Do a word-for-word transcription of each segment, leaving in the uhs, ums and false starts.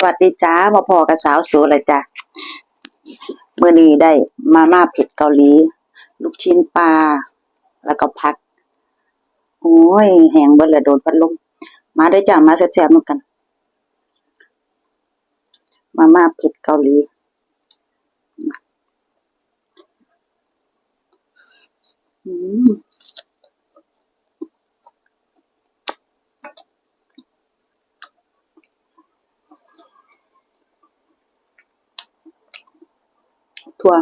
วัสดีจ้า มาพ้อกับสาวโสแล้วจ้า มื้อนี้ได้มาม่าเผ็ดเกาหลี ลูกชิ้นปลา แล้วก็ผัก โอ้ย แห้งเบิดแล้ว โดนพัดลม มาเด้อจ้า มาแซ่บๆนำกัน มาม่าเผ็ดเกาหลี อืม ถั่ว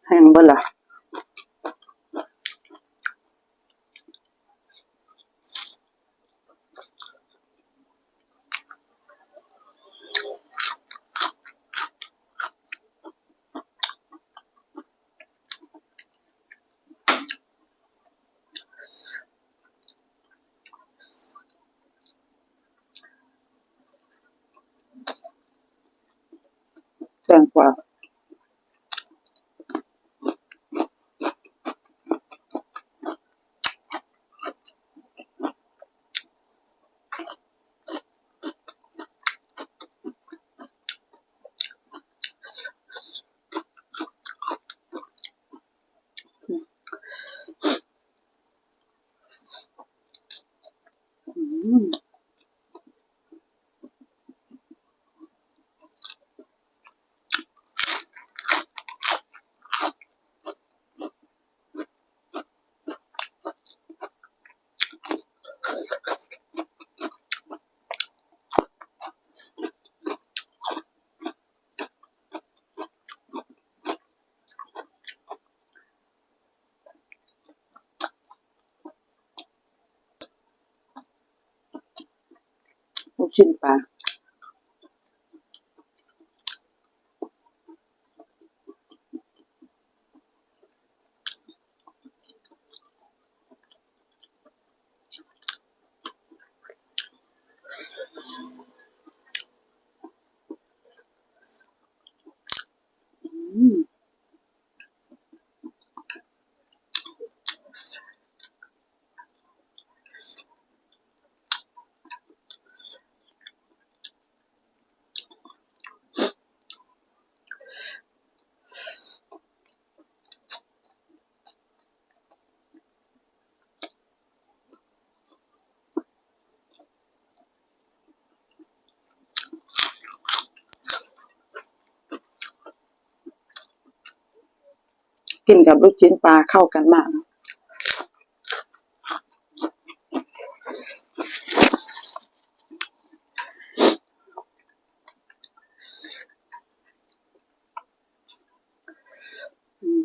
แห้งเบิดล่ะ แตงกวา อืม ลูกชิ้นปลา อืม กินกับลูกชิ้นปลาเข้ากันมาก อืม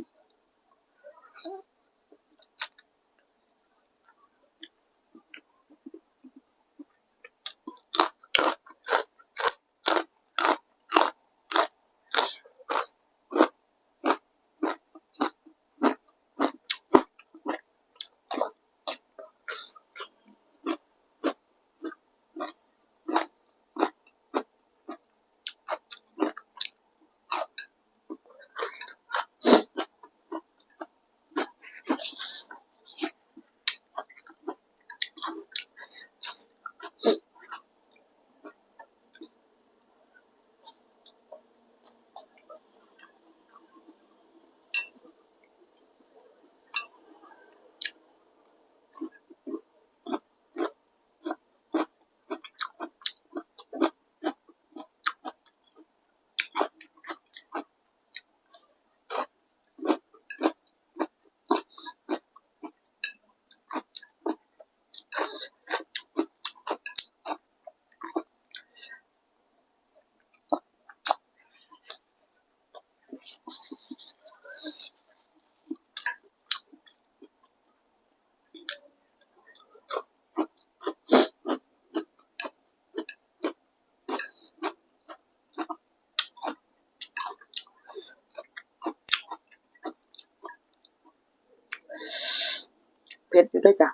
เผ็ดอยู่เด้อจ้ะ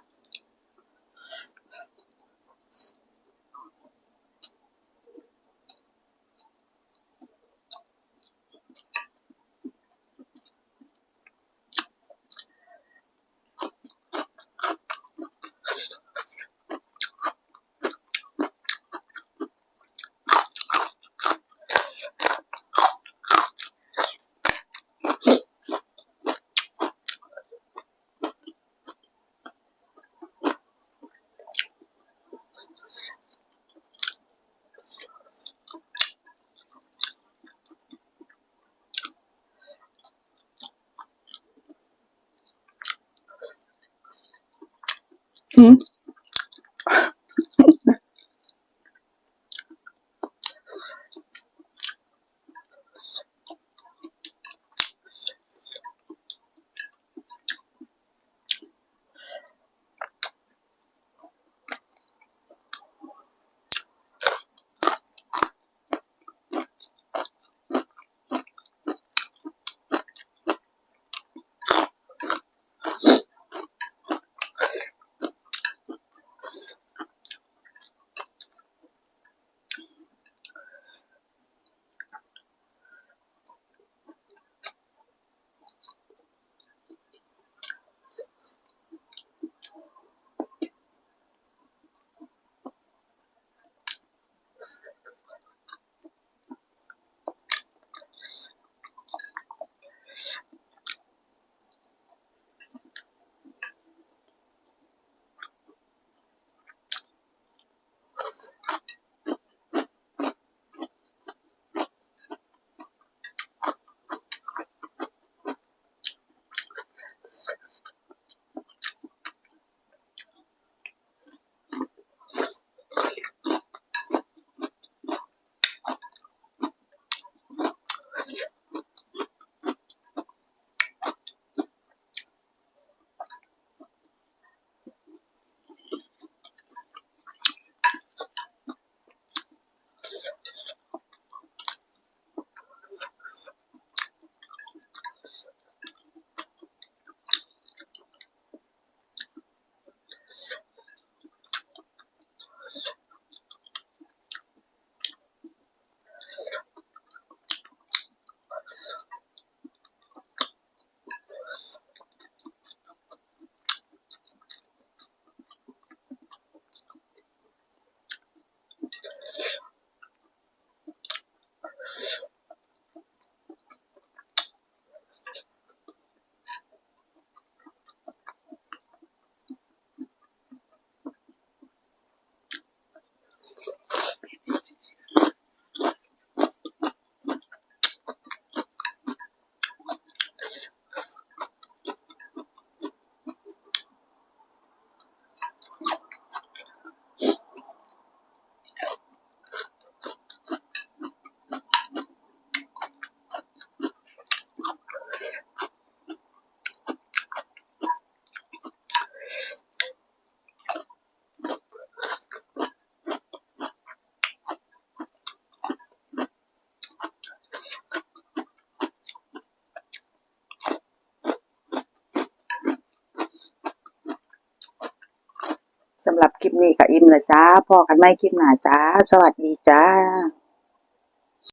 สำหรับคลิปนี้ก็อิ่มแล้วจ้า พ้อกันใหม่คลิปหน้าจ้า สวัสดีจ้า